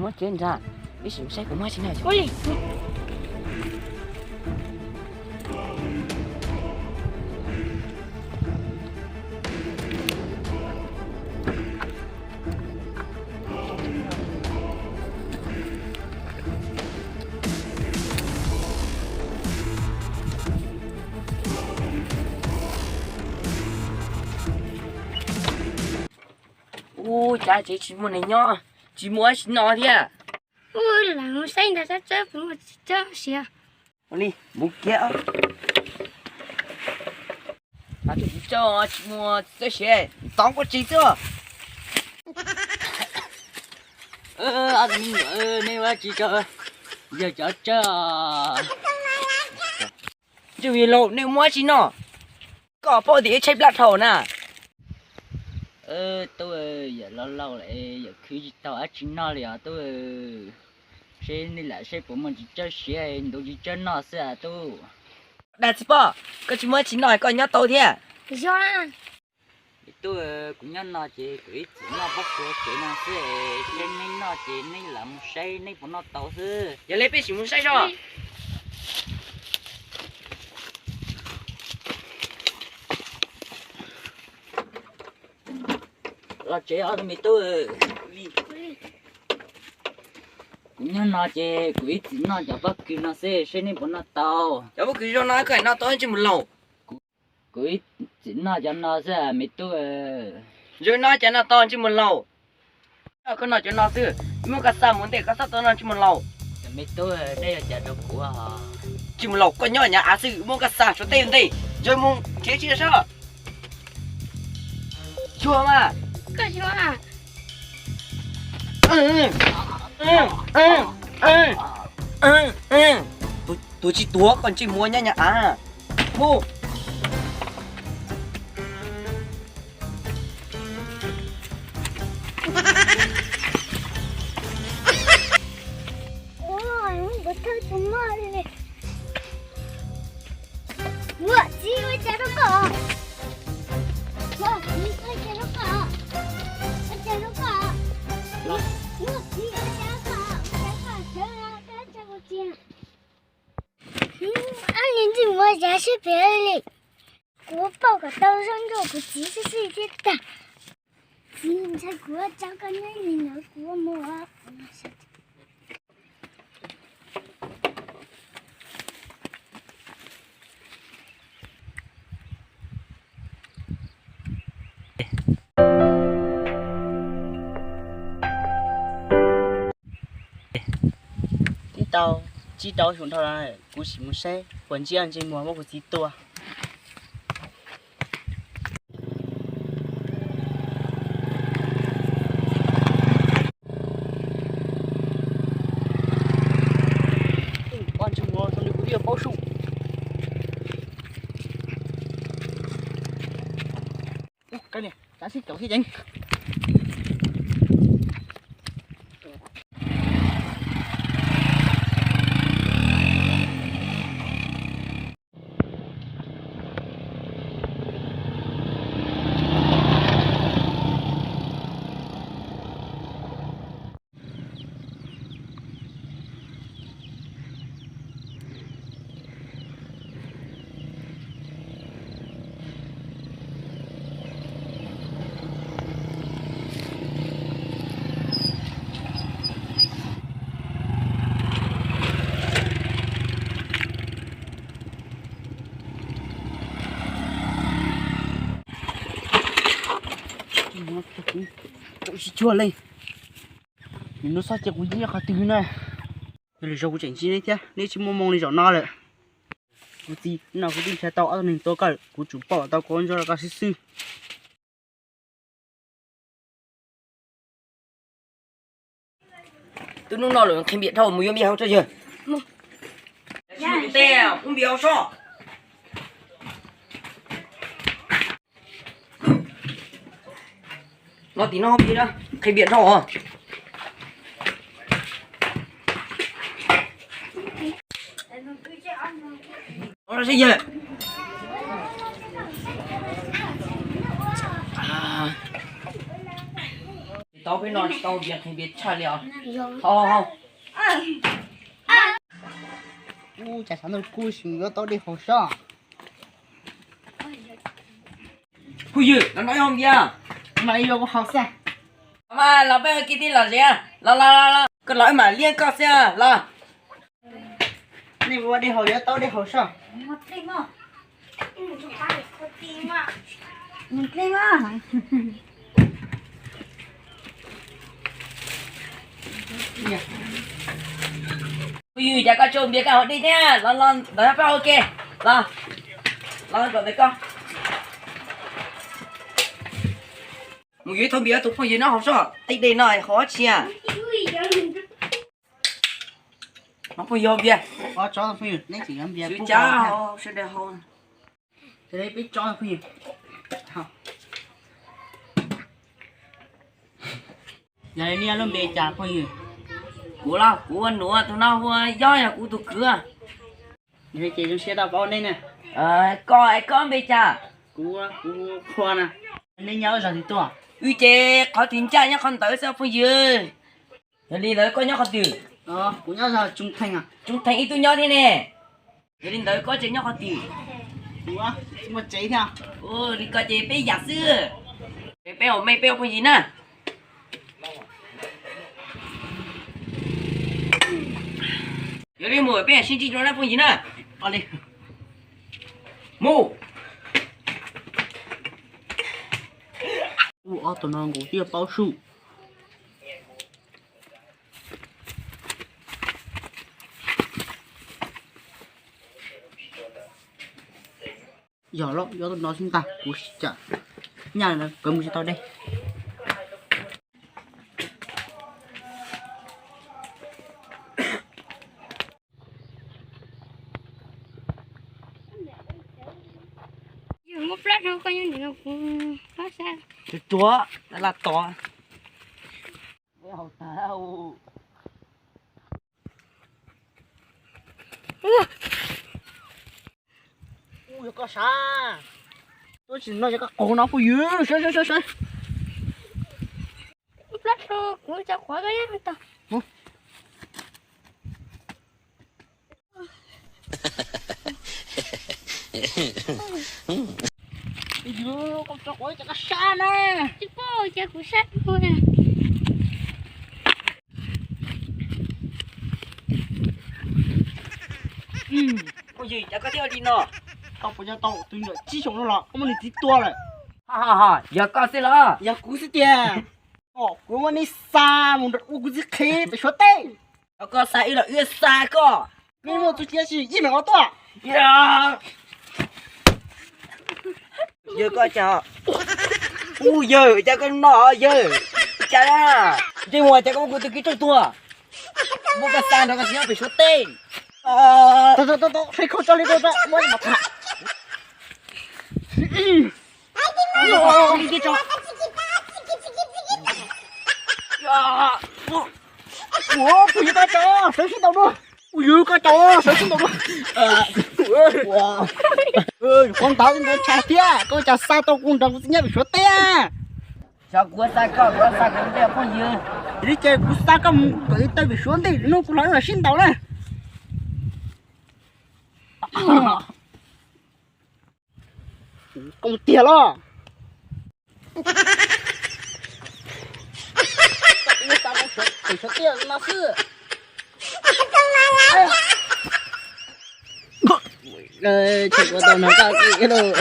Muab tsev nrad, peb sim saib puas muaj tsis no. Ua li. Ua cas tsev tsis muaj neeg nyob, tsis muaj dab tsi no thiab. Ua, lam mus saib ntag, tab txawb puas muaj txiv txawb siav. Ua li, mus kiag. Tsis txawb, tsis muaj txiv txawb siav, tov koj tsev xwb. Ob tug me nyuam, nej ua tsis tau, yawg cov tsawb. Ntsej muag laus, nej muaj dab tsi noj? Koj paub tias ib tshaib plab dhau na. Tub, yawm laus laus lawm, yawm khwv tsis tau dab tsi noj li os tub. Seb nej lam saib puas muaj txiv txawb siav, ntuav txiv txawb noj xwb tub. Dag txiv poj, koj tsis muaj dab tsi noj koj nyob tau thiab. Me tub, kuv nyob no ces kuv ib txwm noj pob kws tsev no xwb, seb neb noj ces neb lam mus saib neb puas noj tau xwb. Yog li peb sim mus saib seb. Los tsev os me tub. Kuv nyob no ces kuv ib txwm noj cov pob kws no xwb, seb neb puas noj tau. Cov pob kws zoo no koj noj tau ntsej muag laus? Kuv ib txwm noj cov no xwb me tub. Zoo no cas noj tau ntsej muag laus? Koj noj cov no xwb, muab koj xa mus ntej koj txhob tau noj ntsej muag laus. Me tub, nej yog cas rau kuv? Ntsej muag laus, koj nyob nyav av xwb, muab koj xa suav tej ntej, ntsej muag khiav tsis sab. Xyuas mas. Tuag tsis tuag koj ntsej muag nyob nyav av. Mus. Ua, kuv thawj tus moj li. Ua, txiv, ua cas rau koj? Ua, txiv, ua cas rau koj? Ua cas rau koj? Ua, txiv, ua cas rau koj? Ua cas koj sawv los koj tsa kuv txiv? Ab, ntsej muag yav siab phem li. Kuv pauj kom tau zoo nkaus kuv txiv xwb xwb thiab tag. Txiv, ntshai kuv tsa koj nyob nim no kuv mus. Twb tau tsib rau xyoo dhau los kuv sim mus saib puas ntsib ntsej muag muab kuv txiv tua. Ua ntsej muag zoo li kuv twb yuav paub sub. Ub, kab niag, tsav sib caum thiab ceev. Tsis tshua li. Nws nug xav cia kuv ntsib qhov twg na. Yog lwm zaus kuv tseem ntsib neb thiab, neb tsis muaj moo li zaum no lawm. Kuv txiv, no kuv twb nrhiav tau ob tug neeg tua koj, kuv tsum pauj tau koj ua ntsuag rau koj xwb xwb. Twb hnub no lawm, qhia npias dhau mus yuav npias hauv tso yawg. Mus. Mus tus teb, ua npias hauv sob. No tim no, qhia npias dhau os. Seb yawg. Tau peb no tsis tau npias qhev npias tshaj li os. Hau hau. Ub, cas xav ntuj kub tsis yuav tau dej haus sob. Phooj ywg, los noj ib hau npias. Mam li yuav kuv haus xwb. Mas los peb ua ke tij los zem, los los los los, koj los wb mam liab koj xwb los. Nej ua dej haus yuav tau dej haus sob. Phooj ywg, cas koj tsis ua npias koj haus dej thiab, los los ntawm peb ua ke, los, los kom ntawm koj. Mus yuav ib thau npias tus phooj ywg no haus sob, tej dej no haus dab tsi a? Phooj ywg haus npias. Peb tso phooj ywg. Yog li nej lub npe cas phooj ywg? Kuv los kuv ua Nuam, tus no hu ua Yob, yog kuv tus kwv. Ces zoo siab tau paub nej na. Koj es koj npe cas? Kuv, kuv Qhua na. Nej nyob zos twg tuaj? Wb ces qhov twg ncaj nyob qhov ntawd xwb phooj ywg. Yog li ntawd koj nyob qhov twg? Kuv nyob zos Tsoos Theej. Tsoos Theej ib tug nyob thiab ne. Yog li ntawd koj tseem nyob qhov twg? Kuv tsis muaj tsev thiab. Li ko ces peb yam xwb. Peb ua mej peb ua phooj ywg na. Yog li mus peb sib ntsib dua na phooj ywg na. Mus. Ua ob tug no nkaus thiaj paub sub. Yog los yuav tus no xwb ntag, kuv tsam nyaj kawg mus tsis tau dej. Yog muab plab rau koj nyob ntawm no kuv pab sab. Tuav tuav, lam tod. Ub, yog koj sav. Tuab tsis no yog koj qaug no phooj ywg, saib saib saib saib. Ib plab rau kuv tso quav koj nyob tod. Yog koj tso quav cas koj sab na. Tsis paub cas kuv sab ua. Phooj ywg, cas koj thiaj ua li no? Koj puas nco tau tus nyuam tsib xyoos no los koj muab nws txiv tua lawm? Yog koj xwb los? Yog kuv xwb tiag. Kuv muab neb xa mus nrog ua kuv txiv qhev pem Suav teb. Yog koj xa wb los wb xa koj. Neb muaj txuj ci dab tsi ib meem ua tuaj. Yawg koj cas, ub yawg cas koj no yawg, cas, ntsej muag cas koj muab kuv tus kwv tsuj tuag, muab koj xa nrog koj txiv nyob pem Suav teb. Tau tau tau, saib khau tso li tau tso, muab mas tham. Ua, phooj ywg koj tso, sawv sib ntaus dua. Ua, yawg koj tso, sawv sib ntaus dua. Qhov ntawd ntawd tshaj thiab, koj cas xa tau kuv nrog kuv txiv nyob pem Suav teb. Xyov kuv xa koj, kuv xa koj ntej phooj ywg. Yog li ces kuv xa koj mus kom tau pem Suav ntej, hnub kuv los wb los sib ntaus na. Koj mus tiag los? Pem Suav teb no xwb. Tshem ua tau no koj lauj.